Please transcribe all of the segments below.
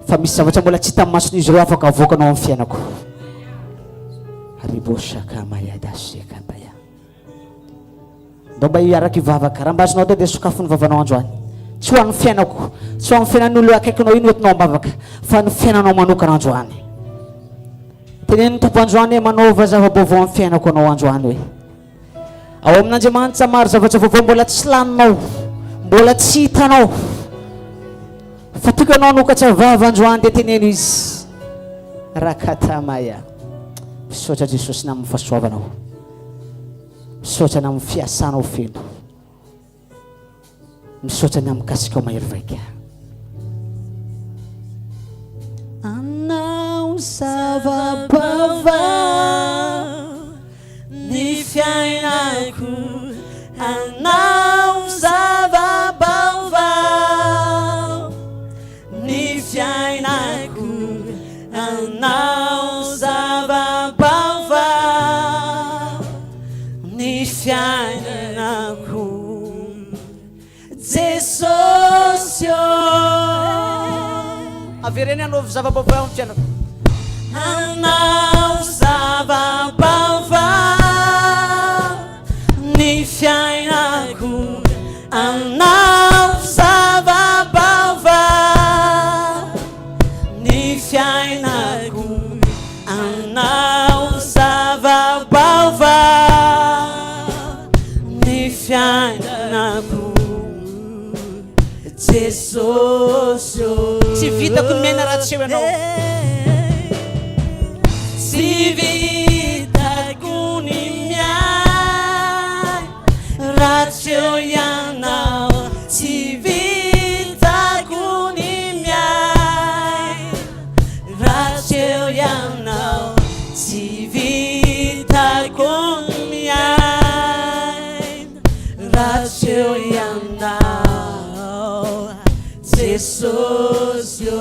Fa misy zavatra mbola tsy hitan'ny mason'izy ireo afaka avoakanao amin'ny fiainako. Riboshakamayadashekabaya. Ndao mba hiaraka hivavaka. Raha mba azonao atao dia sokafo ny vavanao androany. Tsy ho an'ny fiainako, tsy ho an'ny fiainan'ny olona akaikinao io no entinao am-bavaka, fa ny fiainanao manokana androany. Tenenin'ny Tompo androany hoe manaova zava-baovao amin'ny fiainako anao androany hoe. Ao amin'Andriamanitra maro zavatra vaovao mbola tsy laninao, mbola tsy hitanao. Fa tiako ianao hanokatra vava androany dia teneno izy. Rakatamaya. Misaotra Jesosy ny amin'ny fahasoavanao. Misaotra ny amin'ny fiasanao feno. Misaotra ny amin'ny kasikao mahery vaika. Anao zava-baovao ny fiainako, anao zava-baovao ny fiainako, anao zava-baovao ny fiainako. Jesosy ô. Avereno hanaovy zava-baovao amin'ny fiainako. Hanao zava-baovao ny fiainako. Hanao zava-baovao ny fiainako. Hanao zava-baovao ny fiainako Jesosy ô. Tsy vitako ny miaina raha tsy eo ianao. Tsy vitako ny miaina raha tsy eo ianao. Tsy vitako ny miaina Raha tsy eo ianao, tsy vitako ny miaina. Raha tsy eo ianao, Jesosy ô.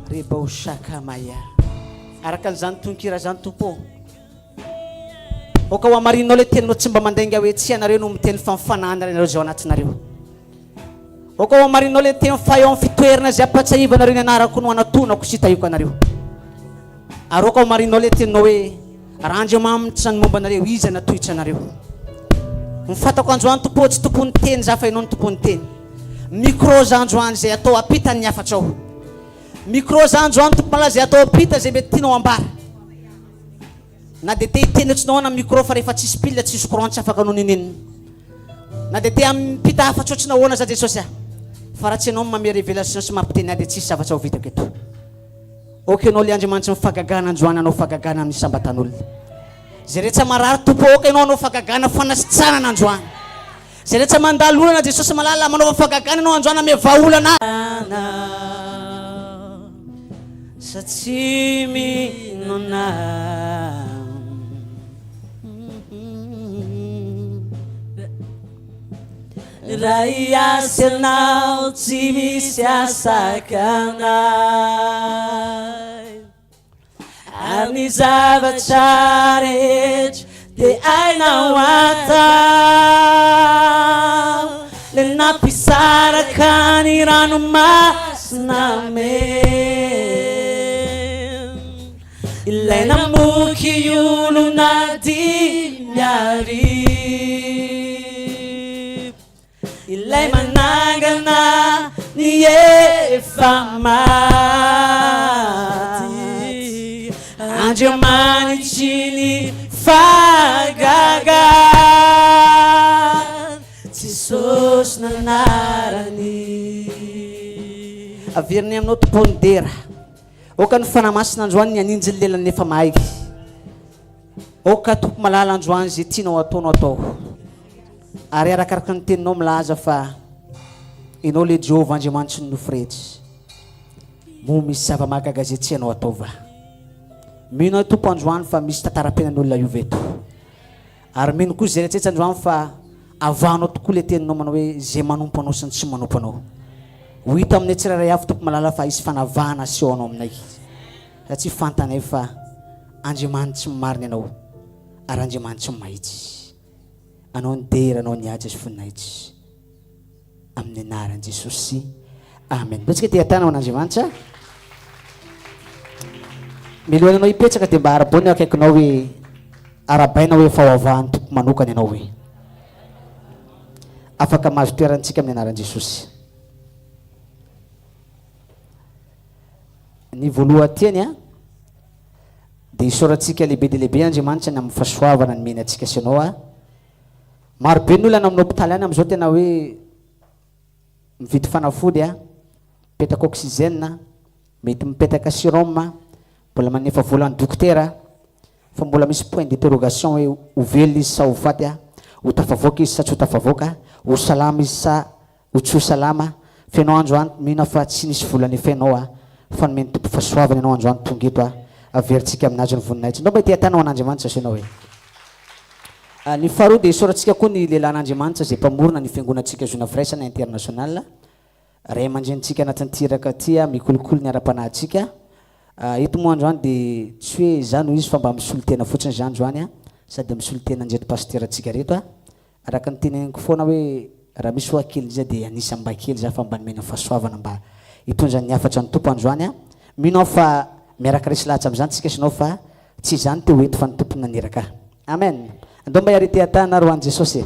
Rebao Shaka Maya. Araka an'izany tononkira izany Tompo ô. Aoka ho hamarinao ilay teninao tsy mba mandainga hoe tsy ianareo no miteny fa ny fanahinareo izay ao anatinareo. Aoka ho hamarinao ilay teny fa eo amin'ny fitoerana izay ampatsiahivanareo ny anarako no anatonako sy hitahiko anareo. Ary aoka ho hamarinao ilay teninao hoe raha Andriamanitra ny momba anareo, iza no hatohitra anareo? Ny fantako androany Tompo ô, tsy tompon'ny teny za fa ianao no tompon'ny teny. Micro za androany izay atao ampita ny hafatrao. Micro za androany Tompo malala izay atao ampita izay mety tianao ambara. Na dia te hiteny ohatry ny ahoana micro fa rehefa tsisy pile tsisy courant tsy afaka anao n'inon'inona. Na dia te hampita hafatra ohatry ny ahoana aza Jesosy ah. Fa raha tsy ianao no manome révélation sy mampiteny ahy dia tsisy zavatra ho vitako eto. Ok ianao le Andriamanitry ny fahagagana androany hanao fahagagana amin'ny isam-batan'olona. Izay rehetra marary Tompo aoka ianao hanao fahagagana fanasitranana androany. Izay rehetra mandalo olana Jesosy malala manaova fahagagana ianao androany ame vahaolana. Sa tsy mino anah. Raha hiasa ianao tsy misy asakana. Ary ny zavatra rehetra dia hainao atao. Le nampisaraka ny ranomasina mena. Ilay namoky olona 5000. Ilay manangana ny efa maty, Andriamanitry ny fahagagana, Jesosy no anarany. Averinay aminao Tompo ny dera. Aoka ny Fanahy Masina androany ny haninjy ny lelan'ny efa mahay. Aoka Tompo malala androany izay tianao atao no atao. Ary arakaraka ny teninao milaza fa Ianao le Jehovah Andriamanitry ny nofo rehetra. Moa misy zava-mahagaga izay tsy hainao atao va? Mino aho Tompo androany fa misy tantaram-piainan'olona hiova eto. Ary mino koa izay rehetra androany fa avahanao tokoa le teninao manao hoe izay manompo anao sy ny tsy manompo anao. Ho hita aminay tsirairay avy Tompo malala fa hisy fanavahana asehonao aminay. Satria fantanay fa Andriamanitry ny marina Ianao ary Andriamanitry ny mahitsy. Anao ny dera, Anao ny haja sy voninahitra. Amin'ny anaran'i Jesosy. Amen. Ndao tsika te-hatana ho an'Andriamanitra. Mialohan'ny anao hipetraka dia mba araboina eo akaikinao hoe arabaina hoe efa ho avahan'ny Tompo manokana ianao hoe. Afaka mahazo toerana tsika amin'ny anaran'i Jesosy. Ny voalohan-teny a dia isaorantsika lehibe dia lehibe Andriamanitra ny amin'ny fahasoavana nomeny antsika sy ianao a. Maro be ny olona any amin'ny hopitaly any amin'izao tena hoe mividy fanafody a, mipetaka oxygène, mety mipetaka sérum, mbola manefa vola any dokotera, fa mbola misy point d'interrogation hoe ho velona izy sa ho faty a, ho tafavoaka izy sa tsy ho tafavoaka, ho salama izy sa ho tsy ho salama, fa ianao androany mino aho fa tsy nisy vola nefenao a, fa nomen'ny Tompo fahasoavana ianao androany tonga eto a, averintsika aminazy ny voninahitsy. Ndao mba hiteha-tanana ho an'Andriamanitra ianao e. Ny faharoa dia isaorantsika koa ny lehilahin'Andriamanitra izay mpamorona ny fiangonantsika Zona Firaisana International, ray aman-drenintsika anatin'ity iraka ity mikolokolo ny ara-panahintsika. Eto moa androany dia tsy hoe izaho no izy fa mba misolo tena fotsiny izaho androany sady misolo tena an'ireto pasiterantsika ireto. Araka ny teneniko foana hoe raha misy hoa kely indrindra dia anisan'ny mba kely za fa mba nomena fahasoavana mba hitondra ny hafatra ny Tompo androany a! Mino aho fa miaraka resy lahatra amin'izany tsika sy ianao fa tsy izany teo eto fa ny Tompo no naniraka ahy. Amen! Andao mba hiara-hiteha-tanana ary ho an'i Jesosy e!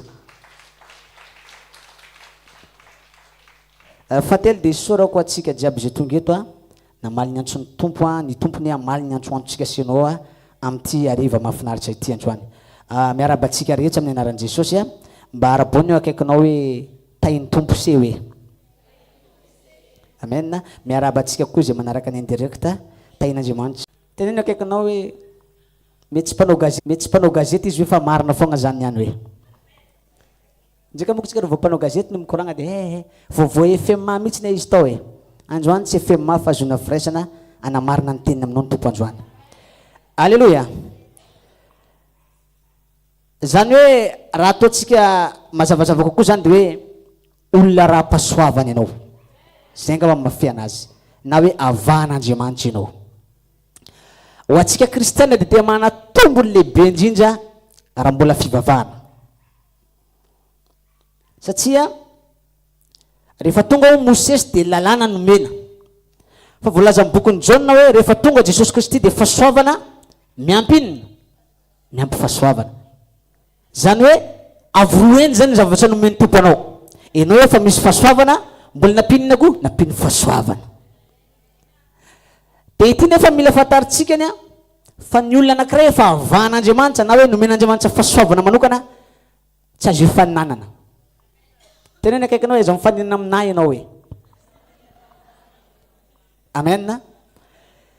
Fahatelo dia isaorako antsika jiaby izay tonga eto a! Namaly ny antson'ny Tompo aho, ny Tompo anie hamaly ny antsoantsika sy ianao aho amin'ity hariva mahafinaritra ity androany. Miarahaba antsika rehetra amin'ny anaran'i Jesosy a! Mba araboina eo akaikinao hoe tahin'ny Tompo se hoe. Amen. Miarahaba antsika koa izay manaraka ny en direct. Tahin'Andriamanitra. Teneno akaikinao hoe mety tsy mpanao gazety, mety tsy mpanao gazety izy hoe fa marina foagna zany ny any hoe. Ndraika moko tsika ro vao mpanao gazety no mikoragna de he he vaovao FMA mihitsy ne izy tao e! Androany tsy FMA fa zona firaisana anamarina ny teniny aminao ny Tompo androany. Aleloia! Zany hoe raha ataontsika mazavazava kokoa zany de hoe olona raha-pahasoavana ianao. Zay angamba no maha-fe anazy. Na hoe avahan'Andriamanitra ianao. Ho antsika kristiana dia tena manana tombony lehibe indrindra raha mbola fivavahana. Satria rehefa tonga ao Mosesy dia lalàna nomena. Fa voalazan'ny bokin'i Jaona hoe rehefa tonga Jesosy Kristy dia fahasoavana miampy inona? Miampy fahasoavana. Izany hoe avo roa heny izany ny zavatra nomen'ny Tompo anao. Ianao efa misy fahasoavana, mbola nampiany inona koa? Nampiany fahasoavana. Dia ity nefa mila fantarintsika ny fa ny olona anankiray efa avahan'Andriamanitra na hoe nomen'Andriamanitra fahasoavana manokana tsy azo ifaninanana. Teneno akaikinao hoe aza mifaninana aminà ianao e. Amen.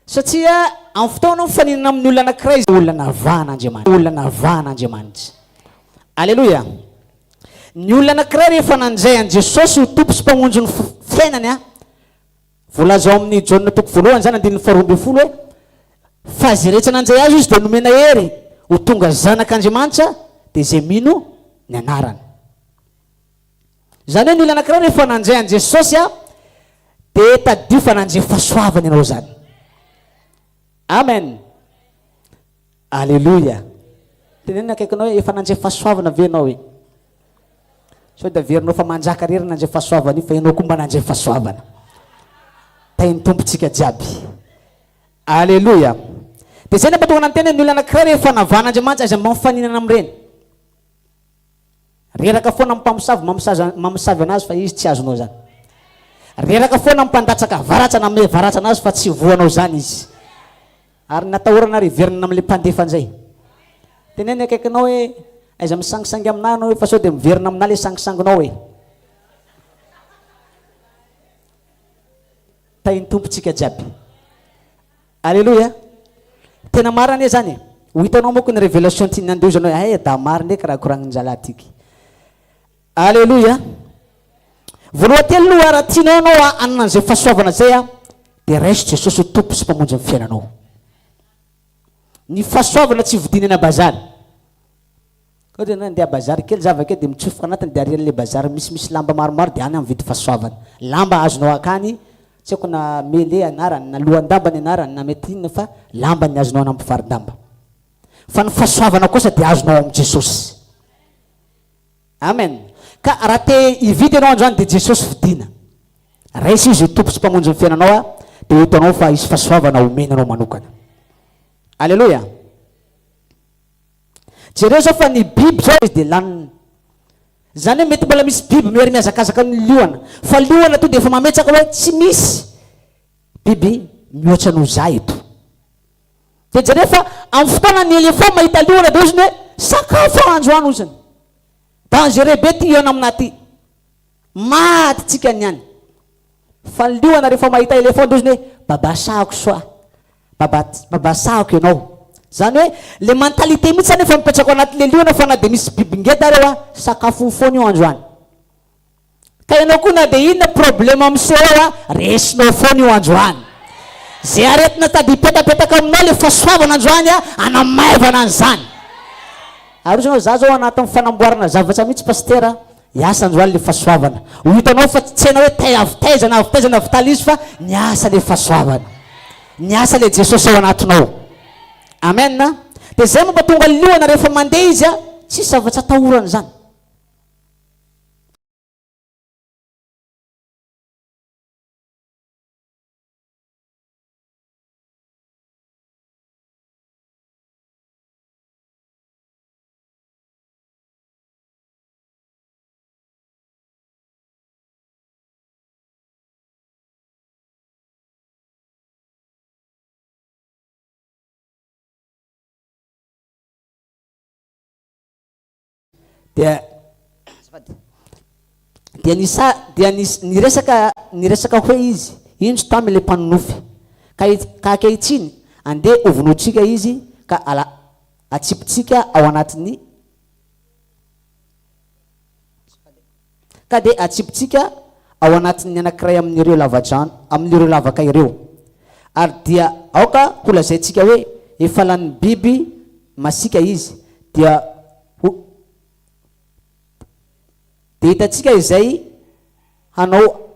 Satria amin'ny fotoana mifaninana amin'ny olona anankiray izay olona navahan'Andriamanitra. Olona navahan'Andriamanitra. Aleloia. Ny olona anankiray rehefa nandray an'i Jesosy ho Tompo sy Mpamonjy ny fiainany, Voalaza ao amin'ny Jaona toko voalohany izany andininy faharoa ambin'ny folo hoe, Fa izay rehetra nandray Azy izy dia nomena hery ho tonga zanak'Andriamanitra, dia izay mino ny anarany. Izany hoe ny olona anankiray rehefa nandray an'i Jesosy dia tadidio fa nandray fahasoavana ianao izany. Amen. Aleloia. Tenenina akaikinao hoe efa nandray fahasoavana ve ianao e? Sao dia averinao fa manjaka rery nandray fahasoavana io fa ianao koa mba nandray fahasoavana. Tahin'ny Tompo tsika jiaby. Aleloia. Dia izay no mahatonga anah niteny hoe ny olona anankiray rehefa navahan'Andriamanitra aza mba mifaninana amin'ireny. Reraka foana ny mpamosavy mamosavy mamosavy anazy fa izy tsy azonao zany. Reraka foana ny mpandatsaka varatsa nanome varatsa anazy fa tsy voanao zany izy. Ary ny atahorana ary hiverina amin'ilay mpandefa indray. Teneno ny akaikinao hoe aiza misangisangy aminà ianao fa sao dia miverina aminà ilay sangisanginao e. Tahin'ny Tompo tsika jiaby. Aleloia. Tena marina anie zany e. Ho hitanao manko ny révélation tiany handozana hoe hay da marina eky raha koragnin-jalahy tiky. Aleloia. Voalohan-teny aloha raha tianao ianao hanana an'izay fahasoavana izay a, dia raiso Jesosy ho Tompo sy Mpamonjy ny fiainanao. Ny fahasoavana tsy vidiana eny a-bazary. Ohatra ianao handeha bazary kely za avy akeo dia mitsofoka anatiny dia arian'ilay bazary misimisy lamba maromaro dia any aho mividy fahasoavana. Lamba azonao akany, tsy haiko na mele anarany na lohan-damba ny anarany na mety inona fa lamba ny azonao any amin'ny mpivaro-damba. Fa ny fahasoavana kosa dia azonao ao amin'i Jesosy. Amen. Ka raha te hividy ianao androany dia Jesosy vidiana. Raiso Izy ho Tompo sy Mpamonjy ny fiainanao a, dia ho hitanao fa hisy fahasoavana homeny anao manokana. Aleloia! Jereo zao fa ny biby zao izy dia laniny. Zany hoe mety mbola misy biby miery mihazakazaka ny liona. Fa liona to dia efa mametsaka hoe tsy misy biby mihoatra noho za eto. Dia jereo fa amin'ny fotoana ny éléphant mahita liona dia oziny hoe sakafo aho androany oziny. Dangereux be ty liona aminà ty. Maty tsika niany. Fa ny liona rehefa mahita éléphant dia oziny hoe babasahako soa. Baba baba sahako ianao. Zany hoe le mentalité mihitsy zany efa mipetraka ao anatin'le liona fa na dia misy biby ngeda ary ao a, sakafony foana io androany. Ka ianao koa na dia inona problème miseho ao a, resinao foana io androany. Ze aretina tady hipetapetaka aminao le fahasoavana androany a, hanamaivana an'izany. Ary ozy ianao za zao anatin'ny fanamboarana zavatra mihitsy pasitera, Hiasa androany le fahasoavana. Ho hitanao fa tsy tena hoe tay avy taiza na avy taiza na avy tala izy fa niasa le fahasoavana. Niasa le Jesosy ao anatinao. Amen. Dia zay mampatonga liona rehefa mandeha izy a, tsisy zavatra atahorany zany. Dia azafady. Dia nisa dia nis niresaka niresaka hoe izy, indro tamy ilay mpanonofy. Ka ka ankehitriny, andeha hovonointsika izy ka ala atsipintsika ao anatin'ny Ka dia atsipintsika ao anatin'ny anankiray amin'ireo lava-drano, amin'ireo lavaka ireo. Ary dia aoka holazaintsika hoe efa lanin'ny biby masiaka izy, dia ho, dia hitantsika izay hanao,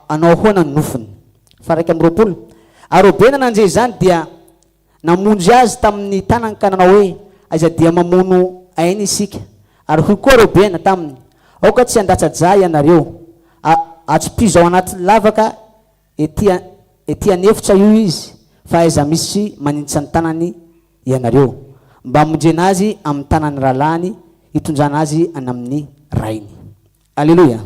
hanao ahoana ny nofony. Faha 21. Ary Robena nandre izany dia Namonjy azy tamin' ny tanany ka nanao hoe, Aiza dia mamono aina isika. Ary hoy koa Robena taminy, Aoka tsy handatsa-dra ianareo. A, atsipizo ao anaty lavaka ety, ety an-efitra io izy, fa aiza misy maninjitra ny tanany ianareo, mba hamonjena azy amin' ny tanan' ny rahalahiny, hitondrana azy any amin' ny rainy. Aleloia!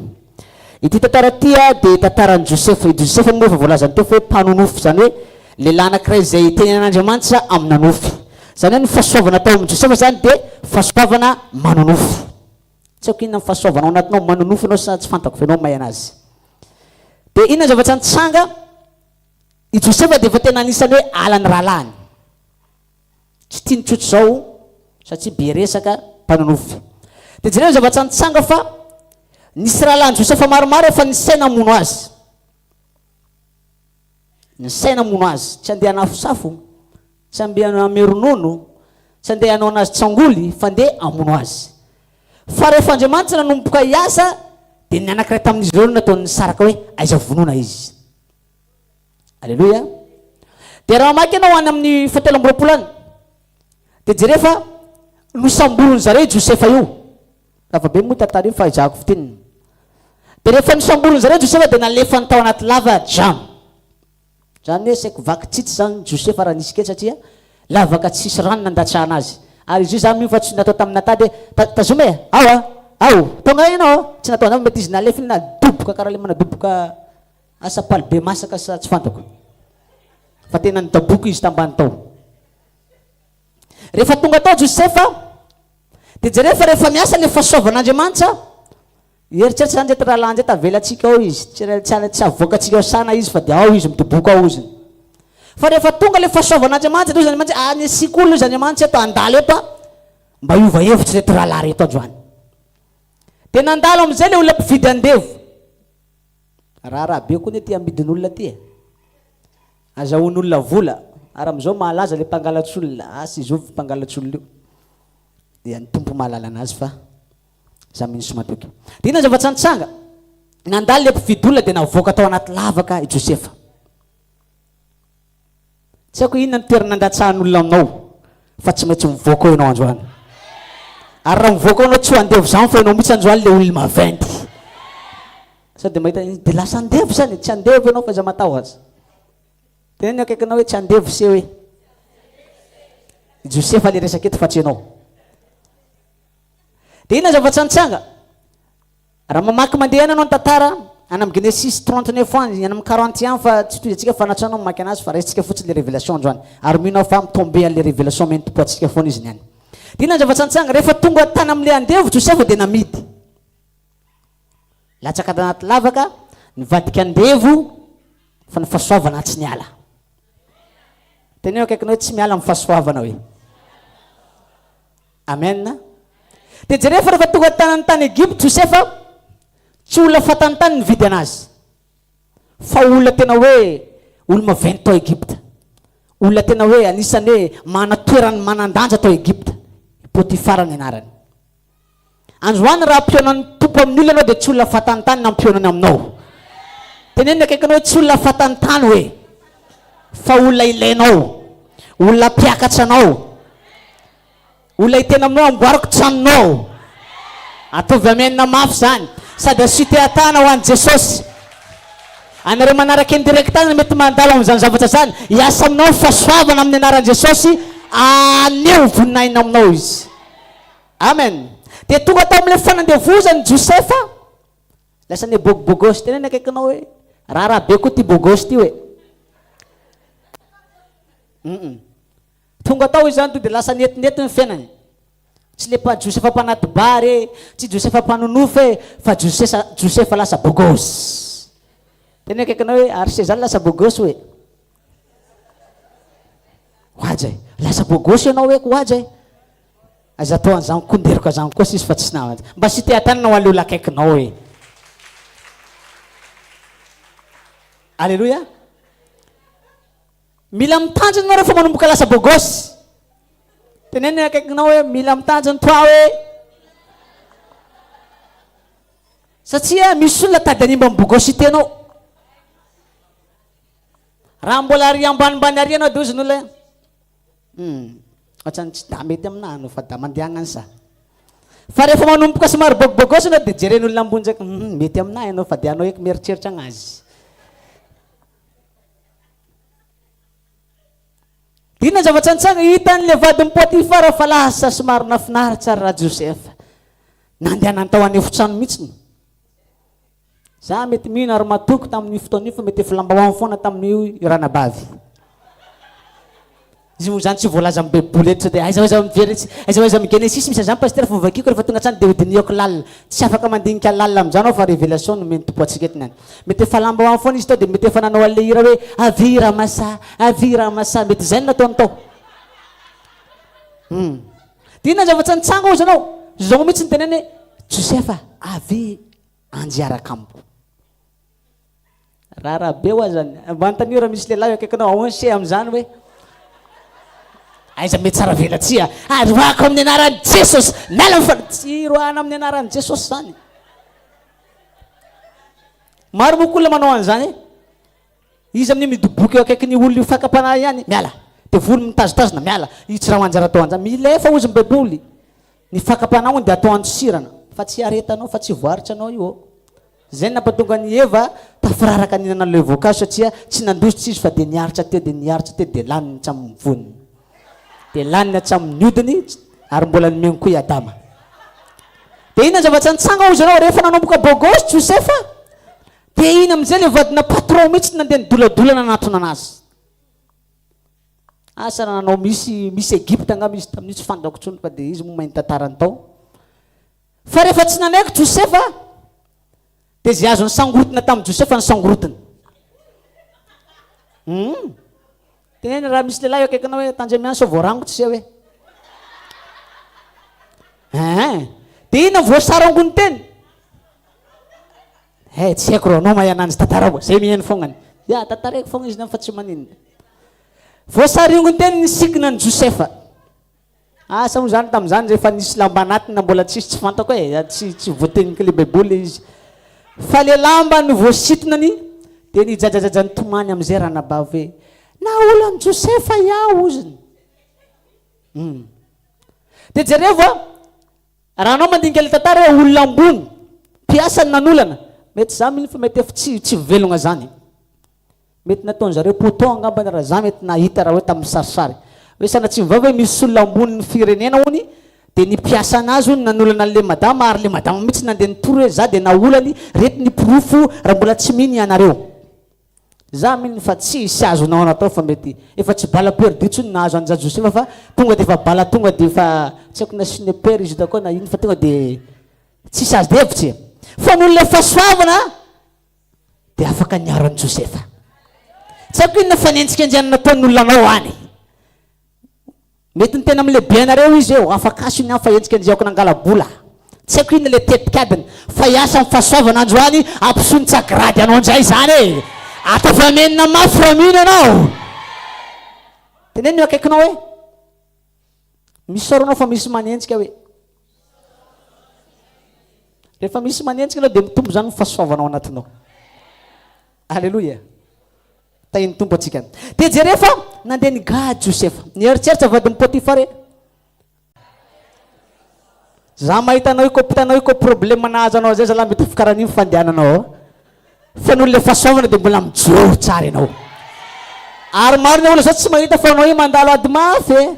Ity tantara ity dia tantaran'i Josefa. I Josefa moa efa voalazany teo fa hoe mpanonofy, izany hoe lehilahy anankiray izay itenenan'Andriamanitra amina nofy. Izany hoe ny fahasoavana tao amin'i Josefa izany dia fahasoavana manonofy. Tsy haiko inona ny fahasoavana ao anatinao, manonofy ianao sa tsy fantako fa ianao mahay anazy. Dia inona ny zavatra nitranga? I Josefa dia efa tena anisan'ny hoe halan'ny rahalahiny. Tsy tiany tsotr'izao satria be resaka mpanonofy. Dia jereo ny zavatra nitranga fa nisy rahalahin'i Josefa maromaro efa nisaina hamono azy. Nisaina hamono azy. Tsy handeha hanafosafo, tsy handeha hanome ronono, tsy handeha hanao anazy tsangoly fa ndeha hamono azy. Fa rehefa Andriamanitra nanomboka hiasa dia ny anankiray tamin'izy ireo no nataony nisaraka hoe aiza vonoina izy. Aleloia. Dia raha mamaky ianao any amin'ny fahatelo amby 20 any, dia jereo fa nosamborin'ny zareo i Josefa io. Lava be moa tantara io fa ezahako fintinina. Dia rehefa nosamborin'ny zareo Josefa dia nalefany tao anaty lava drano. Izany hoe saiky vaky tsitsy izany Josefa raha nisy kely satria lavaka tsisy rano nandatsahana azy. Ary izy io izany mino fa tsy natao tamin'ny natady hoe tazomy e, ao a, ao, tonga ianao a. Tsy natao an'izany fa mety izy nalefa iny nadoboka karaha ilay manadoboka Asa paly be masaka sa tsy fantako. Fa tena nidaboka izy tambany tao. Rehefa tonga tao Josefa, dia jereo fa rehefa miasa le fahasoavan'Andriamanitra, hieritreritra zany reto rahalahy ndreto avelantsika ao izy, tsy tsy tsy avoakantsika ao sana izy fa dia ao izy midoboka ao oziny. Fa rehefa tonga le fahasoavan'Andriamanitra, dia hoy Andriamanitra, ah, ny asiako olona izy Andriamanitra eto, handalo eto aho, mba hiova hevitra reto rahalahy reto androany. Dia nandalo amin'izay le olona mpividy andevo. Raharaha be koa anie ty amidin'olona ty e. Azahoan'olona vola. Ary amin'izao mahalaza le mpangalatr'olona. Asa izy io mpangalatr'olona io. Dia ny Tompo mahalala anazy fa za mino sy matoky. Dia inona ny zavatra nitranga? Nandalo le mpividy olona dia navoaka tao anaty lavaka i Josefa. Tsy haiko inona ny toerana andatsahan'olona aminao fa tsy maintsy mivoaka ao ianao androany. Ary raha mivoaka ao ianao tsy ho andevo izany fa ianao mihitsy androany le olona maventy. Sao dia mahita dia lasa andevo zany e, tsy andevo ianao fa aza matahotra. Teneno ny akaikinao hoe tsy andevo se hoe. I Josefa le resaka eto fa tsy ianao. Dia inona zavatra nitranga? Raha mamaky mandeha ihany ianao ny tantara, any amin'ny Genesisy 39 any, any amin'ny 41 fa tsy tohizantsika fa anatranao mamaky anazy fa raisintsika fotsiny le révélation androany. Ary mino aho fa mi-tomber an'le révélation omen'ny Tompo antsika foana izy ny any. Dia inona ny zavatra nitranga? Rehefa tonga tany amin'le andevo Josefa dia namidy. Latsaka tanaty lavaka, nivadika andevo, fa ny fahasoavana tsy niala. Teneno akaikinao hoe tsy miala amin'ny fahasoavana hoe. Amen. Dia jereo fa rehefa tonga tany tany Egypte Josefa, tsy olona fantany tany nividy anazy. Fa olona tena hoe olo-maventy tao Egypte. Olona tena hoe anisan'ny hoe manana toerany manan-danja tao Egypte. I Potifara ny anarany. Androany raha ampihaonan'ny Tompo amin'ny olona ianao dia tsy olona fantany no ampihaonany aminao. Teneno ny akaikinao hoe tsy olona fantany hoe fa olona ilainao, olona hampiakatra anao, olona hiteny aminao amboariko tranonao. Ataovy amen mafy izany. Sady asio tehatahana ho an'i Jesosy. Anareo manaraka en direct any mety mandalo amin'izany zavatra izany, hiasa aminao ny fahasoavana amin'ny anaran'i Jesosy, haneho voninahiny aminao Izy. Amen. Dia tonga tao amin'ilay fanandevozana i Josefa, lasa ne bogobogosy. Teneno akaikinao hoe, raharaha be koa ity bogosy ity hoe. Mm Tonga tao izy zany to dia lasa netinety ny fiainany. Tsy le pa Josefa mpanaty bary e, tsy Josefa mpanonofy e, fa Josesa Josefa lasa bogosy. Teneno akaikinao hoe, ary se zany lasa bogosy hoe. Hoaja e, lasa bogosy ianao hoe hoaja e. Aza atao an'izany koa nderoka zany koa sisy fa tsy namana. Mba sy te hatanana ho an'ilay olona akaikinao e. Alléluia. Mila mitandrina ianao rehefa manomboka lasa beau gosse. Teneno ny akaikinao hoe mila mitandrina toi hoe. Satria misy olona tady hanimba ny beau-gossité-nao. Raha mbola ary ambanimbany ary ianao dia hozy ny olona hoe Hum, ohatran'ny tsy da mety aminà anao fa da mandeha agny sa. Fa rehefa manomboka somary bôgibôgôsy anao dia jeren'olona ambony ndraiky, hum, mety aminà ianao fa dia anao eky mieritreritra agnazy. Dia inona ny zavatra nitranga? Hitan'ilay vadin'i Potifara fa lasa somary nahafinaritra ary Rajosefa. Nandehanany tao an'efitrano mihitsiny. Za mety mino ary matoky tamin'io fotoana io fa mety efa lambahoany foana tamin'io i ranabavy. Izy moa zany tsy voalaza amin'ny baiboly eto sao dia aiza ho aiza mijery aiza ho aiza amin'ny Genesisy misy an'izany pasitera fa hovakiko rehefa tonga hatrany dia hodinihako lalina. Tsy afaka mandinika lalina amin'izany aho fa révélation no omen'ny Tompo antsika eto ny any. Mety efa lambahoany foana izy tao dia mety efa nanao an'ilay hira hoe avia Ramasa, avia Ramasa, mety izay no nataony tao. Hum. Dia inona ny zavatra nitranga hozy ianao? Izao mihitsy no teneny hoe Josefa, avia Anjy hiaraka amiko. Raharaha be hoa zany. Mba anontanio raha misy lehilahy eo akaikinao, ahoana se amin'izany hoe? Aiza mety tsara velatsihy a? Ary roahako amin'ny anaran'i Jesosy. Miala amin'ny fa- Tsy roahana amin'ny anaran'i Jesosy zany. Maro moa olona manao an'izany e. Izy amin'io midoboka eo akaikin'io olona io fakam-panahy ihany, miala. Devoly mitazotazona, miala. Io tsy raha ho anjara atao an'izany. Milefa hozy ny baiboly. Ny fakam-panahy hono dia atao andosirana, fa tsy aretanao, fa tsy voaritra anao io ô. Izay no nampatonga an'i Eva tafiraraka nihinana an'ilay voankazo satria tsy nandositra izy fa dia niaritra teo dia niaritra teo dia laniny hatramin'ny voniny. Dia laniny hatramin'ny hodiny ary mbola nomeny koa i Adama. Dia inona ny zavatra nitranga hozy ianao rehefa nanomboka beau gosse Josefa? Dia iny amin'izay ilay vadina patron mihitsy no nandeha nidoladola nanatona anazy. Asa raha nanao misy Miss Egypte angamba izy tamin'io tsy fantako intsony fa dia izy moa mahay ny tantarany tao. Fa rehefa tsy nanaiky Josefa dia izay azony sangorotina tamin'i Josefa ny sangorotiny. Hum. Teneno raha misy lehilahy eo akaikinao hoe tandremo ihany sao voarangotra ise hoe. Hein. Dia inona voasarangony teny? Eh, tsy haiko rô, anao mahay ananjy tantarao, zay mihaino fognany. Ya, tantaraiko fogna izy fa tsy maninona. Voasariongo teny ny sikina an'i Josefa. Asa moa zany tamin'izany rehefa nisy lamba anatiny na mbola tsisy tsy fantako e, tsy tsy voatenin'ny le baiboly le izy. Fa le lamba no voasitinany dia nijajajaja nitomany amin'izay ranabavy hoe naolan'i Josefa iaho oziny. Hum. Dia jerevo a, Raha anao mandinika ilay tantara hoe olona ambony, mpiasa no nanolana. Mety za mino fa mety efa tsy tsy velogna zany. Mety nataon'zareo poteau angambany raha za mety nahita raha hoe tamin'ny sarisary. Hoe sanatria vava hoe misy olona ambonin'ny firenena hony dia ny mpiasa anazy hony nanolana an'le madama ary le madama mihitsy nandeha nitory hoe za dia naolany, reto ny porofo raha mbola tsy mino ianareo. Za mino fa tsy hisy azonao natao fa mety efa tsy balle perdue tsony nahazo an'i Jajosefa fa tonga dia efa bala tonga dia efa tsy haiko na sniper izy io koa na ino fa tonga dia tsisy azo hevitsy e. Fa noho ilay fahasoavana dia afaka niaro an'i Josefa. Tsy haiko inona fanenjikenjehana nataon'ny olona anao any. Mety ny tena amle be anareo izy eo, afakaso iny fa enjikenjehako nangala-bola. Tsy haiko inona le tetikadiny fa hiasa amin'ny fahasoavana androany hampisonontsa grady anao indray izany e! Ataovy amenina mafy raha mino ianao. Teneno ny eo akaikinao hoe, misaora anao fa misy manenjika hoe. Rehefa misy manenjika ianao dia mitombo izany ny fahasoavana ao anatinao. Aleloia. Tahin'ny Tompo antsika. Dia jereo fa nandeha nigaha Josefa. Nieritreritra vadin'i Potifara hoe, Za mahita anao io ko hitanao io ko problème nahazo anao zay zalahy mitovy karaha an'io ny fandehananao ao. Fa noho le fahasoavana dia mbola mijoro tsara ianao. Ary maro ny olona zao tsy mahita fa anao io mandalo ady mafy e.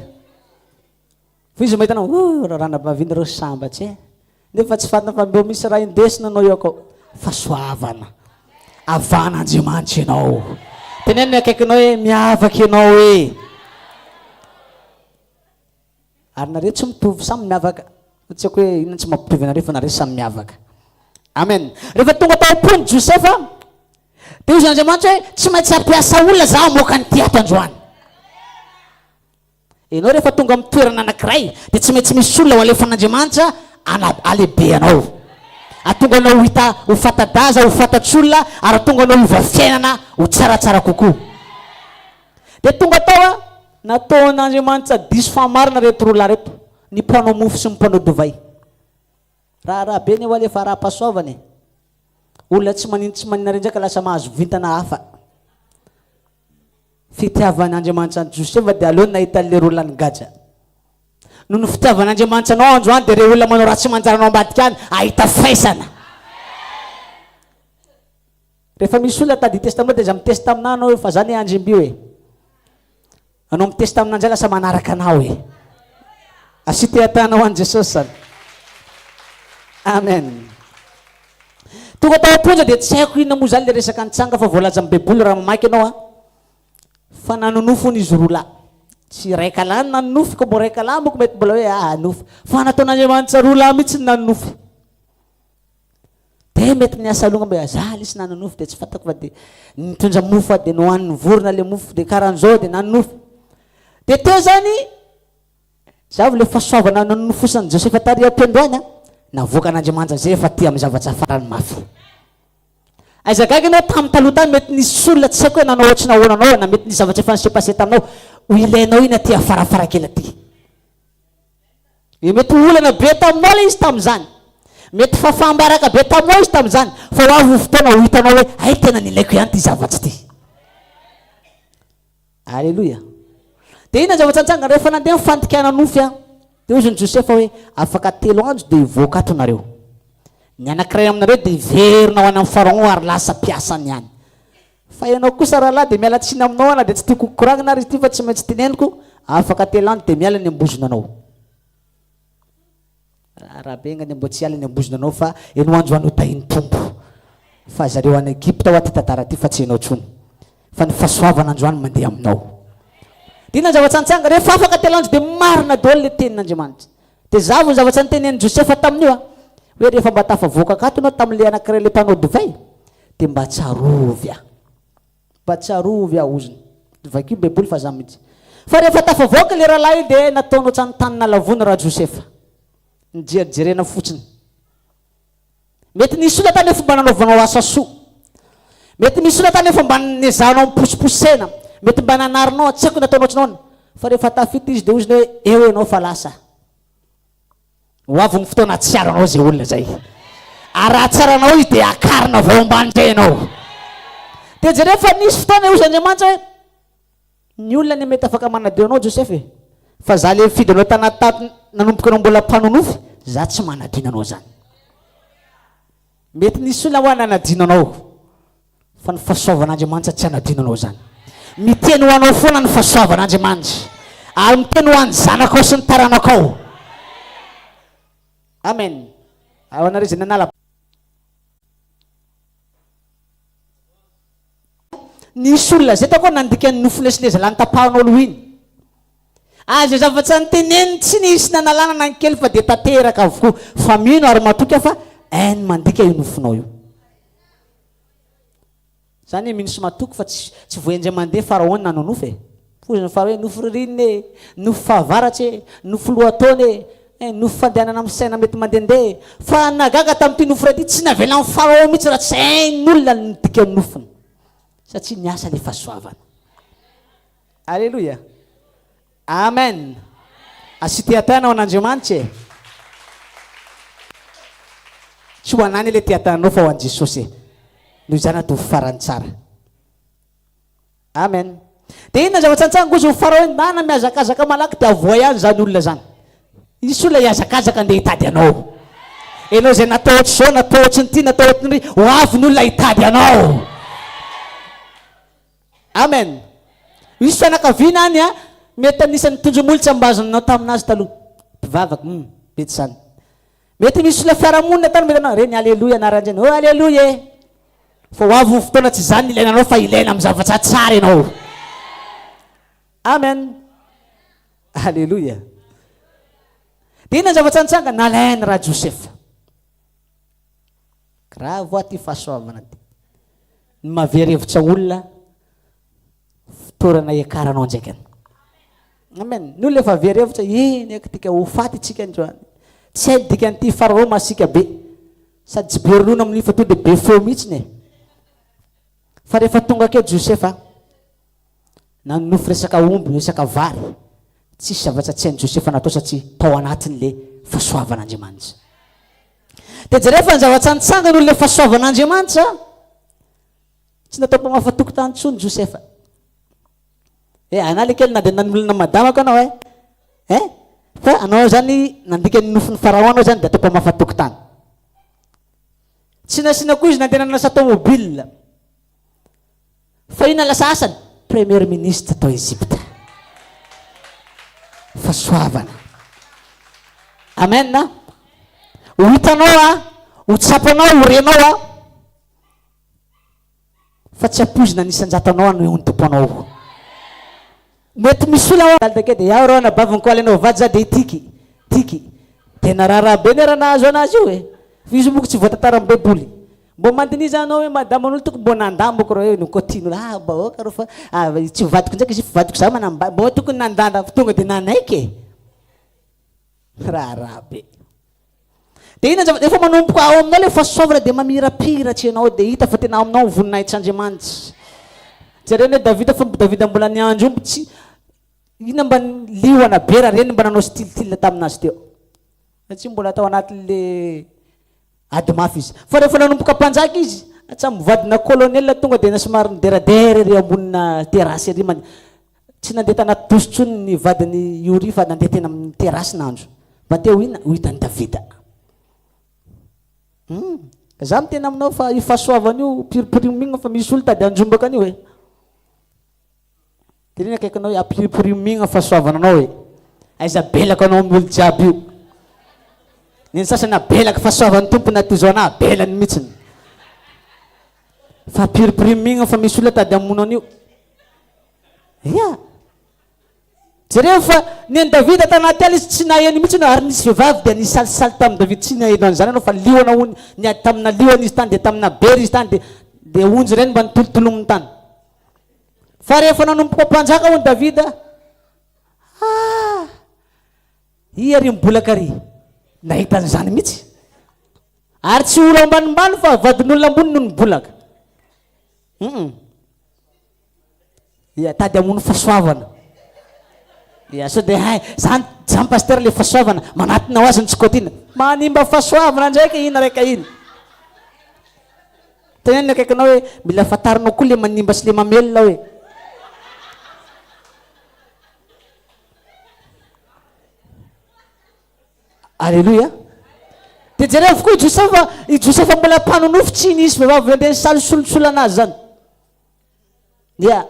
Fa izy mahita anao, oh, ranabavy iny reo sambatsy e. Nefa tsy fantany fa mbô misy raha indesina anao eo akao. Fahasoavana. Avan'Andriamanitra ianao. Teneno ny akaikinao hoe miavaka ianao e. Ary nareo tsy mitovy, samy miavaka. Tsy haiko hoe inona tsy mampitovy anareo fa nareo samy miavaka. Amen. Rehefa tonga tao am-pony Josefa, dia hoy Andriamanitra hoe tsy maintsy hampiasa olona za hamoaka an'ity ato androany. Ianao rehefa tonga amin'ny toerana anankiray dia tsy maintsy misy olona ho alefan'Andriamanitra halehibe anao. Hahatonga anao ho hita ho fanta-daza, ho fantatr'olona ary hahatonga anao hiova fiainana ho tsaratsara kokoa. Dia tonga tao a, nataon'Andriamanitra diso fahamarina ireto roa lahy ireto, ny mpanao mofo sy ny mpanao divay. Raharaha be anie hoa le faharaha-pahasoavana e. Olona tsy manino tsy maninona ireny indray ka lasa mahazo vintana hafa. Fitiavan'Andriamanitra an'i Josefa dia aleony nahita an'ilay roa lahy nigadra. Noho ny fitiavan'Andriamanitra anao androany dia ireo olona manao ratsy manjary anao ambadika any hahita faisana. Rehefa misy olona tady hitesta aminao dia aza mitesta aminà anao fa za anie andrimbio e. Anao mitesta aminà indray lasa manaraka anao e. Asio tehatana ho an'i Jesosy zany. Amen. Tonga tao am-ponja dia tsy haiko inona moa izany ilay resaka nitsanga fa voalaza amin'ny baiboly raha mamaky ianao an. Fa nanonofy hono izy roa lahy. Tsy iraika lahy no nanonofy, koa mbo iraika lahy manko mety mbola hoe ah nofy. Fa nataon'Andriamanitra roa lahy mihitsy no nanonofy. Dia mety niasa aloha angamba hoe za lesy nanonofy dia tsy fantako fa dia nitondra mofo aho dia nohanin'ny vorona ilay mofo dia karan'izao dia nanonofy. Dia teo izany Zavo le fahasoavana nanonofosan'i Josefa tary am-piandohana, navoakan'Andriamanitra amin'izay efa aty amin'ny zavatra farany mafy. Aiza gaga ianao tamin'ny taloha tany mety nisy olona tsy haiko hoe nanao ohatry ny ahoana anao na mety nisy zavatra efa ni-se passer taminao, ho ilainao iny aty afarafara kely aty. Io mety ho olana be taminao ilay izy tamin'izany. Mety fahafaham-baraka be taminao izy tamin'izany, fa ho avy ny fotoana ho hitanao hoe hay tena nilaiko ihany ity zavatra ity. Aleloia! Dia inona ny zavatra nitranga? Rehefa nandeha ny fandikana nofy aho, dia hozy ny Josefa hoe, Afaka telo andro dia hivoaka ato nareo. Ny anankiray aminareo dia hiverina ho any amin'i Pharaon ary lasa mpiasany any. Fa ianao kosa rahalahy dia miala tsiny aminao aho na dia tsy tiako hokoragnina ary izy ity fa tsy maintsy teneniko, afaka telo andro dia miala ny ambozona anao. Raharaha be angamba mbo tsy hiala ny ambozona anao fa enao androany ho tahin'ny Tompo. Fa zareo any Egypta hoa ty tantara ty fa tsy enao tsony. Fa ny fahasoavana androany mandeha aminao. Dia inona ny zavatra nitranga? Rehefa afaka telo andro dia marina daholo le tenin'Andriamanitra. Dia zavo ny zavatra notenenin'i Josefa tamin'io a. Hoe rehefa mba tafavoaka akato ianao tamin'ilay anankiray ilay mpanao divay dia mba tsarovy aho. Mba tsarovy aho ozona. Vakio baiboly fa za mihitsy. Fa rehefa tafavoaka le rahalahy io dia nataony ohatran'ny tany nalavona Rajosefa. Nijerijerena fotsiny. Mety nisy olona tany efa mba nanaovanao asa soa. Mety nisy olona tany efa mba nezahanao niposiposena. Mety mba nanarinao, tsy haiko nataonao ohatran'ny ahoana. Fa rehefa tafita izy dia ozona hoe eo ianao fa lasa. Ho avy ny fotoana hahatsiaro anao izay olona izay. Ary raha hahatsiaro anao izy dia hakarina avy ao ambany indray ianao. Dia jereo fa nisy fotoana hozy Andriamanitra hoe, ny olona anie mety afaka manadio anao Josefa e. Fa za le nifidy anao tanaty tato nanomboka anao mbola mpanonofy, za tsy manadino anao zany. Mety nisy olona hoa nanadino anao, fa ny fahasoavan'Andriamanitra tsy hanadino anao izany. Miteny ho anao foana ny fahasoavan'Andriamanitra, ary miteny ho an'ny zanakao sy ny taranakao. Amen. Ary ho anareo izay nanala. Nisy olona izay tako nandika ny nofin'ilay zalahy notapahanao loha iny. Ary izay zavatra noteneniny tsy nisy nanalana na ny kely fa dia tanteraka avokoa. Fa mino ary matoky aho fa hainy mandika io nofinao io. Zany hoe mino sy matoky fa tsy tsy voa mandeha Pharaon nanao nofy e. Foza ny Pharaon hoe nofy ririnina e, nofy fahavaratra e, nofy lohataona e, eh, nofy fandehanana amin'ny saina mety mandehandeha e. Fa nahagaga tamin'ity nofy iray ity, tsy navelan'i Pharaon mihitsy raha tsy hain'olona ny dikan'ny nofiny. Satria niasa ilay fahasoavana. Aleloia. Amen. Asio tehatehana ho an'Andriamanitra e. Tsy ho anany ilay tehatehanao fa ho an'i Jesosy e. Noho izany ataovy farany tsara. Amen. Dia inona zavatra nitranga hozy ho Farao hoe ndana mihazakazaka malaky dia avoay any izany olona izany. Hisy olona hihazakazaka andeha hitady anao. Ianao izay natao ohatr'izao, natao ohatrin'ity, natao ohatrin'ry, ho avy ny olona hitady anao. Amen. Misy fianakaviana any a, mety anisan'ny tondro-molotra ambazonao tamin'azy taloha. Mpivavaka, hum, mety izany. Mety misy olona fiarahamonina tany mety anao, reny aleloia anaran-dreny, oh aleloia e. Fa ho avy ny fotoana tsy izany ny ilaina anao fa ilaina amin'ny zavatra tsara ianao. Amen. Aleloia. Dia inona ny zavatra nitranga? Nalainy ra Josefa. Grave hoa ty fahasoavana ty. Ny mahavery hevitra olona fotorana hiakaranao ndraikany. Amen. Ny olona efa very hevitra, eny aky tika ho faty itsika androany. Tsy hay ny dikan'ity Farao masiaka be. Sady tsy be ronono amin'io fa tonga dia be feo mihitsiny e. Fa rehefa tonga akeo Josefa, nanonofy resaka omby, resaka vary, tsisy zavatra tsy hain'i Josefa natao satria tao anatin'le fahasoavan'Andriamanitra. Dia jereo fa ny zavatra nitsangana noho ilay fahasoavan'Andriamanitra, tsy natao mpamafa tokotany intsony Josefa. Eh, anà le kely na dia nanolona madamako anao eh. Eh? Fa anao zany nandika ny nofin'ny Pharaon anao zany dia atao mpamafa tokotany. Tsy nasiana koa izy nandeha nanasa tomobile. Fa inona lasa asany? Premier ministre tao Egypte. Fahasoavana. Amen. Ho hitanao a, ho tsapanao, ho renao a, fa tsy ampoizina ny isan-jatonao no eo ny Tompo anao. Mety misy olona ao Dalda kely dia iaho rô anabaviny ko alainao vady za dia tiky, tiky. Tena raharaha be anie raha nahazo anazy io e. Fa izy moko tsy voatantara amin'ny baiboly. Mbô mandiniza anao hoe madama an'olo tokony mbô nandamiko rô hoe no tian'olo ah mba aoka rô fa ah tsy ho vadiko ndraiky izy io fa vadiko za manambady mbô tokony nandanda fa tonga de nanaiky e. Raharaha be. De inona zava efa manomboka ao aminao le fahasoavana de mamirapiratra ianao de hita fa tena ao aminao ny voninahitr'Andriamanitra. Jereo anie Davida fa Davida mbola niandry omby tsy inona mba liona be raha reny mba nanao style taminazy teo. Satria mbola tao anatin'le Ady mafy izy. Fa rehefa nanomboka mpanjaka izy, hatramin'ny vadina colonel tonga dia somary nideradera ery ambonina terrasse ery, tsy nandeha tanaty douche intsony ny vadin'i Ioria fa nandeha tena amin'ny terrasse nandro. Mba te ho inona? Ho hitan'i Davida. Hum, za miteny aminao fa io fahasoavana io piripirimo fa misy olo tady handrombaka an'io e. Teneno akaikinao hoe ampiripirimigna fahasoavana anao e. Aiza abelako anao amin'ny olo jiaby io. Ny sasany abelako fahasoavan'ny Tompo na toy izao na abelany mihitsiny. Fa ampiripirimigna fa misy olona tady hamono an'io. Ya. Jereo fa ny an'i Davida tanaty ala izy tsy naheno mihitsy ary nisy vehivavy dia nisalisaly tamin'i Davida tsy naheno an'izany ianao fa liona hono niady tamina liona izy tany dia tamina bera izy tany dia dia onjy ireny mba nitolotolominy tany. Fa rehefa nanomboka mpanjaka hono Davida, ah! Ia ry mibolaka ry? Nahita an'izany mihitsy. Ary tsy olo ambanimbany fa vadin'olona ambony no nibolaka. Hum. Ia, tady hamono fahasoavana. Ia, sao dia hay, zany, zany pasteur le fahasoavana, manatona ho azy ny tsy kotiana. Manimba fahasoavana ndraiky iny raika iny. Teneno ny akaikinao hoe mila fantarinao koa le manimba sy le mamelona hoe. Alléluia. Dia jereo avokoa i Josefa, i Josefa mbola mpanonofy tsy nisy vehivavy nandeha nisalosolotsola anazy zany. Dia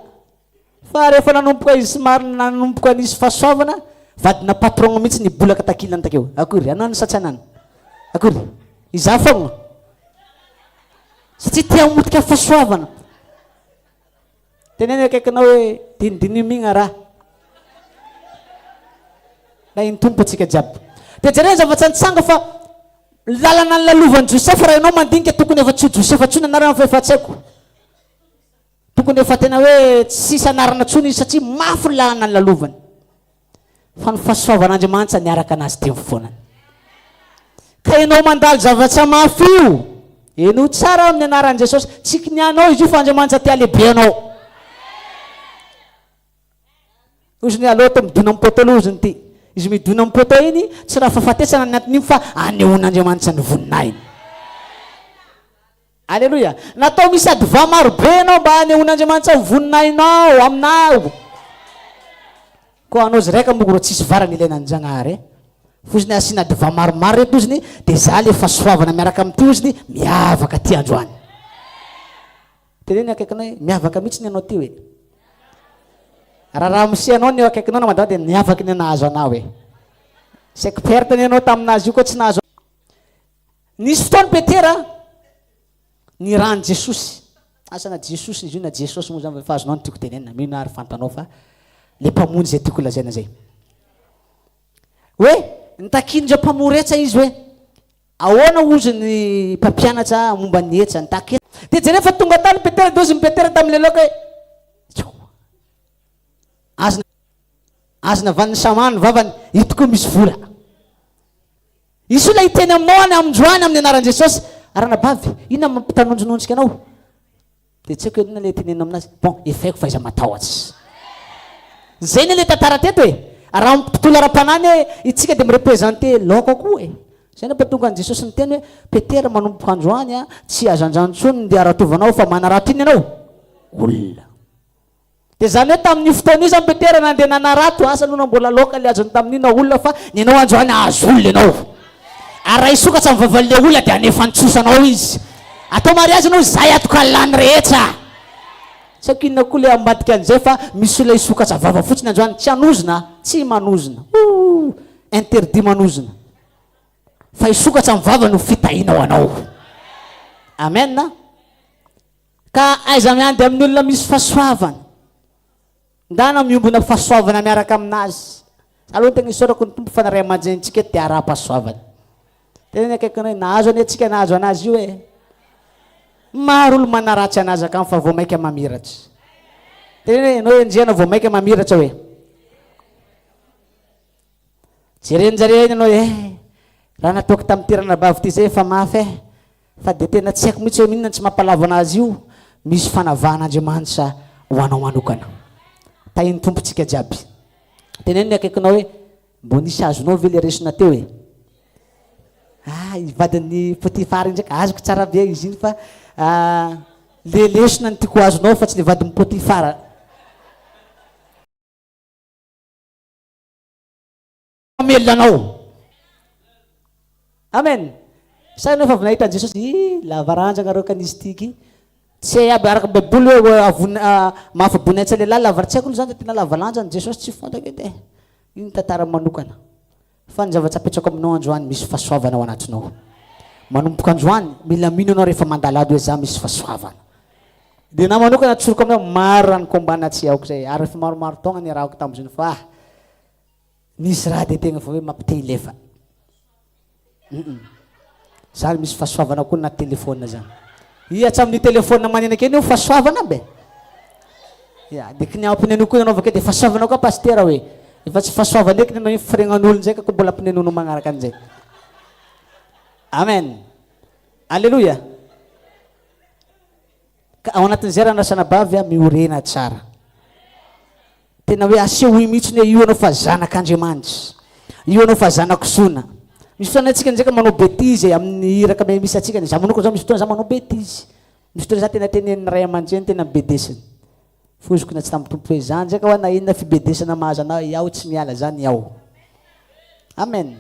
fa rehefa nanomboka izy somary nanomboka nisy fahasoavana, vadina patron mihitsy nibolaka takilany takeo. Akory, anano sa tsy anano? Akory, izaho foagna. Satria te hamotika fahasoavana. Teneno akaikinao hoe dinidiniho migna raha. Lahin'ny Tompo antsika jiaby. Dia jereo ny zavatra nitranga fa lalana nolalovan'i Josefa raha ianao mandinika tokony efa tsy ho Josefa intsony anarany fa efa tsy haiko. Tokony efa tena hoe tsisy anarana intsony izy satria mafy ny lalana nolalovany. Fa ny fahasoavan'Andriamanitra niaraka anazy teo foana. Ka ianao mandalo zavatra mafy io, henoy tsara amin'ny anaran'i Jesosy, tsy kinianao izy io fa Andriamanitra te halehibe anao. Ozy ny aleo atao midona amin'ny poteau aloha ozy ny ty. Izy midona amin'ny poteau iny, tsy raha fahafatesana ny anton'iny fa anehoan'Andriamanitra ny voninahiny. Aleloia! Natao misy adva maro be ianao mba hanehoan'Andriamanitra ny voninahinao aminao. Koa anao zy raika moa rô tsisy varany ilaina an'i-Jagnahary e. Foziny asiana adva maromaro reto oziny de za le fahasoavana miaraka amin'ity oziny miavaka ty androany. Teneno ny akaikinao hoe miavaka mihitsy ny anao ty hoe. Raha ramose anao ny eo akaikinao na madama de miavaka ny nahazo anao e. Tsy expert ny anao taminazy io koa tsy nahazo. Nisy fotoana Petera nirahan'i Jesosy, asa na Jesosy izy io na Jesosy moa zany fa azonao ny tiako tenenina, mino aho ary fantanao fa le mpamonjy izay tiako lazaina zay. Hoe nitakian'ireo mpamory hetsa izy hoe ahoana hozy ny mpampianatra momba ny hetsa, nitaky hetsa. Dia jereo fa tonga tany Petera dia hozy ny Petera tamin'ilay laoka hoe azona azona van'ny sama ny vavany, ito koa misy vola. Hisy olona hiteny aminao any amindroany amin'ny anaran'i Jesosy, Ranabavy, inona no mampitanondronondrika anao? Dia tsy haiko inona ilay tenenina aminazy. Bon, efa haiko fa aiza matahotra. Izay anie ilay tantara teto e. Raha amin'ny tontolo ara-panahy anie isika dia mi-representer laoka koa e. Izay no nampatonga an'i Jesosy niteny hoe, Petera manomboka androany tsy hazandrano intsony ny dia-haratovanao fa manarato inona ianao? Olona. Dia izany hoe tamin'io fotoana io izany Petera nandeha nanarato, asa aloha na mbola laoka ilay azony tamin'io na olona fa ny anao androany hahazo olona ianao. Ary raha hisokatra ny vavan'ilay olona dia hanefa ny trosanao izy. Atao mariazy ianao, izay ato ka lany rehetra. Tsy haiko inona koa ilay ambadika an'izay fa misy olona hisokatra vava fotsiny androany, tsy hanozona, tsy manozona. Ooh, interdit manozona. Fa hisokatra ny vava no fitahiana ho anao. Amen. Ka aiza miandy amin'ny olona misy fahasoavana. Ndana miombona fahasoavana miaraka aminazy. Za aloha tegna isaorako ny Tompo fa ny ray aman-drenintsika eto dia ara-pahasoavana. Tena ny akaikinao hoe nahazo anie tsika nahazo anazy io e. Maro olo manaratsy anazy akany fa vao maika mamiratra. Tena hoe ianao enjehina vao maika mamiratra hoe. Jeren-jareo eny ianao eh, raha nataoko tamin'ity ranabavy ity izay efa mafy eh, fa dia tena tsy haiko mihitsy hoe inona no tsy mampalavo anazy io, misy fanavahan'Andriamanitra ho anao manokana. Tahin'ny Tompo tsika jiaby. Teneno ny akaikinao hoe, mbô nisy azonao ve le resona teo e? Ah, i vadin'i Potifar iny ndraiky azoko tsara be izy iny fa ah, le lesona no tiako ho azonao fa tsy le vadin'i Potifar. Mamelona anao. Amen. Sa ianao efa avy nahita an'i Jesosy, ih, lava randrana reo ka nisy tiky. Tsy hay aby araka ny Baiboly hoe avon- mahafa-boninahitra lehilahy lava, tsy haiko aloha zany fa tena lava lanjany Jesosy tsy fantako edy e. Io ny tantara manokana. Fa ny zavatra apetrako aminao androany misy fahasoavana ao anatinao. Manomboka androany, mila mino ianao rehefa mandalo ady hoe za misy fahasoavana. Dia na manokana tsoriko aminao, maro raha ny combat-na tsy aoko zay, ary efa maromaro taogna niarahako tamin'izany fa ah, Nisy raha dia tegna fa hoe mampite hilefa. Hum. Zany misy fahasoavana koa na téléphone zany. I hatramin'ny téléphone manenaka eny io fahasoavana be. Ya, dia kiniampiny an'io koa ianao avy akeo dia fahasoavana koa pasitera hoe. Efa tsy fahasoavana eky ny anao iny firegnan'olo ndraiky ko mbola ampinenono magnaraka an'izay. Amen. Alléluia. Ka ao anatin'izay raha andrasana bavy a, miorena tsara. Tena hoe asehoy mihitsy hoe io ianao fa zanak'Andriamanitra. Io ianao fa zanak'Osona. Misy fotoana antsika ndraika manao bêtise e, amin'ny iraka misy antsika. Za manokana zao misy fotoana za manao bêtise. Misy fotoana za tena tenenin'ny ray aman-dreny tena bedesina. Foziko na tsy tamin'ny Tompo hoe za ndraika hoa na inona fibedesana mahazo anao, iaho tsy miala zany iaho. Amen.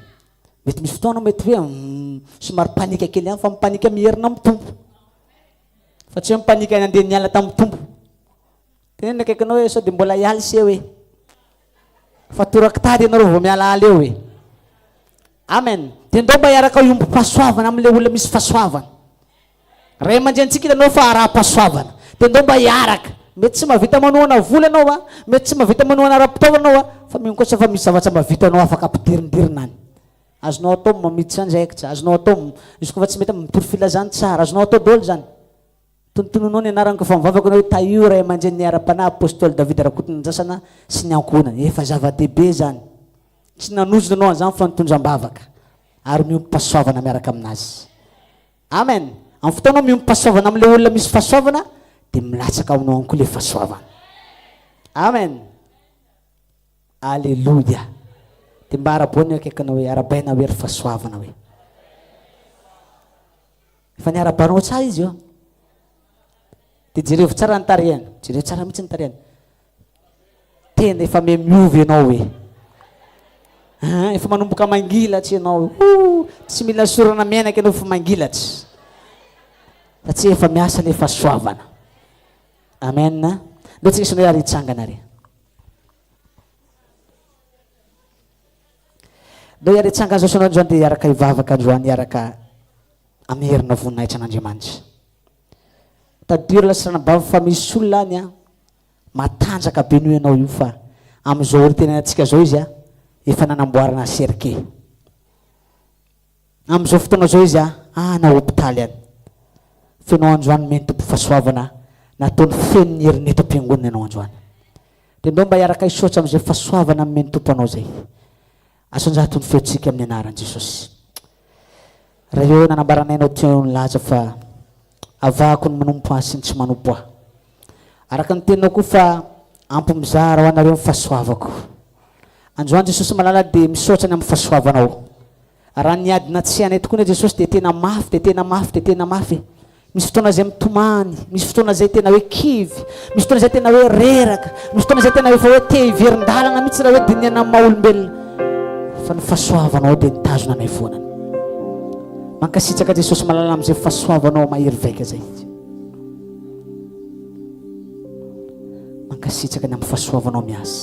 Mety misy fotoana anao mety hoe somary panika kely ihany fa mipanika miherina amin'ny Tompo. Fa tsy hoe mipanika nandeha niala tamin'ny Tompo. Teneno ny akaikinao hoe sao dia mbola hiala ise hoe. Fa torako tady ianareo vao miala ala eo e. Amen. Dia ndao mba hiaraka hiombom-pahasoavana amin'ilay olona misy fahasoavana. Ray aman-drenintsika hitanao fa araha-pahasoavana. Dia ndao mba hiaraka. Mety tsy mahavita manohana vola ianao a, mety tsy mahavita manohana ara-pitaovana ianao a, fa mino kosa fa misy zavatra mba vitanao afaka ampidirindirina any. Azonao atao ny mamiditra andraikitra, azonao atao, izy koa fa tsy mety mitory filazantsara, azonao atao daholo izany. Tonontononao ny anarany koa fa mivavaka ianao hoe tahio ray aman-dreny ara-panahy Apostoly David Rakotonandrasana sy ny ankohonany. Efa zava-dehibe izany. Tsy nanozona anao an'izany fa nitondra am-bavaka ary miombom-pahasoavana miaraka aminazy. Amen. Amin'ny fotoana miombom-pahasoavana amin'ilay olona misy fahasoavana dia milatsaka ao aminao ihany koa ilay fahasoavana. Amen. Aleloia. Dia mba araboa ny akaikinao hoe arabaina hoe ry fahasoavana hoe. Efa niara-banao tsara izy io. Dia jerevo tsara ny tarehiny. Jereo tsara mihitsy ny tarehiny. Tena efa me miova ianao hoe. Ah, efa manomboka mangilatsy ianao. Oh, tsy mila sorana menaka ianao fa mangilatsy. Satria efa miasa ilay fahasoavana. Amen. Ndao tsika isanao ary hitsangana ary. Ndao hiara hitsangana zao isanao androany dia hiaraka hivavaka androany hiaraka hamerina voninahitra an'Andriamanitra. Tadidio ry lahy sy ranabavy fa misy olona any an, matanjaka be noho ianao io fa amin'izao ora itenenantsika izao izy an, efa nanamboarana cercueil. Amin'izao fotoana izao izy an, any hopitaly any. Feno androany nomen'ny Tompo fahasoavana nataony feno ny heriny eto am-piangonana ianao androany. Dia ndao mba hiaraka hisaotra amin'izay fahasoavana nomen'ny Tompo anao izay. Asandrato ny feontsika amin'ny anaran'i Jesosy. Ray ô, nanambaranay Anao teo nilaza fa avahako ny manompo Ahy sy ny tsy manompo Ahy. Araka ny teninao koa fa ampy mizara ho anareo ny fahasoavako. Androany Jesosy malala dia misaotra ny amin'ny fahasoavanao. Raha ny ady natsehanay tokoa anie Jesosy dia tena mafy dia tena mafy dia tena mafy e. Misy fotoana izay mitomany, misy fotoana izay tena hoe kivy, misy fotoana izay tena hoe reraka, misy fotoana izay tena efa hoe te hiverin-dalana mihitsy raha hoe dinihana amin'ny maha olombelona. Fa ny fahasoavanao dia nitazona anay foana. Mankasitraka Jesosy malala amin'izay fahasoavanao mahery vaika izay. Mankasitraka ny amin'ny fahasoavanao miasa.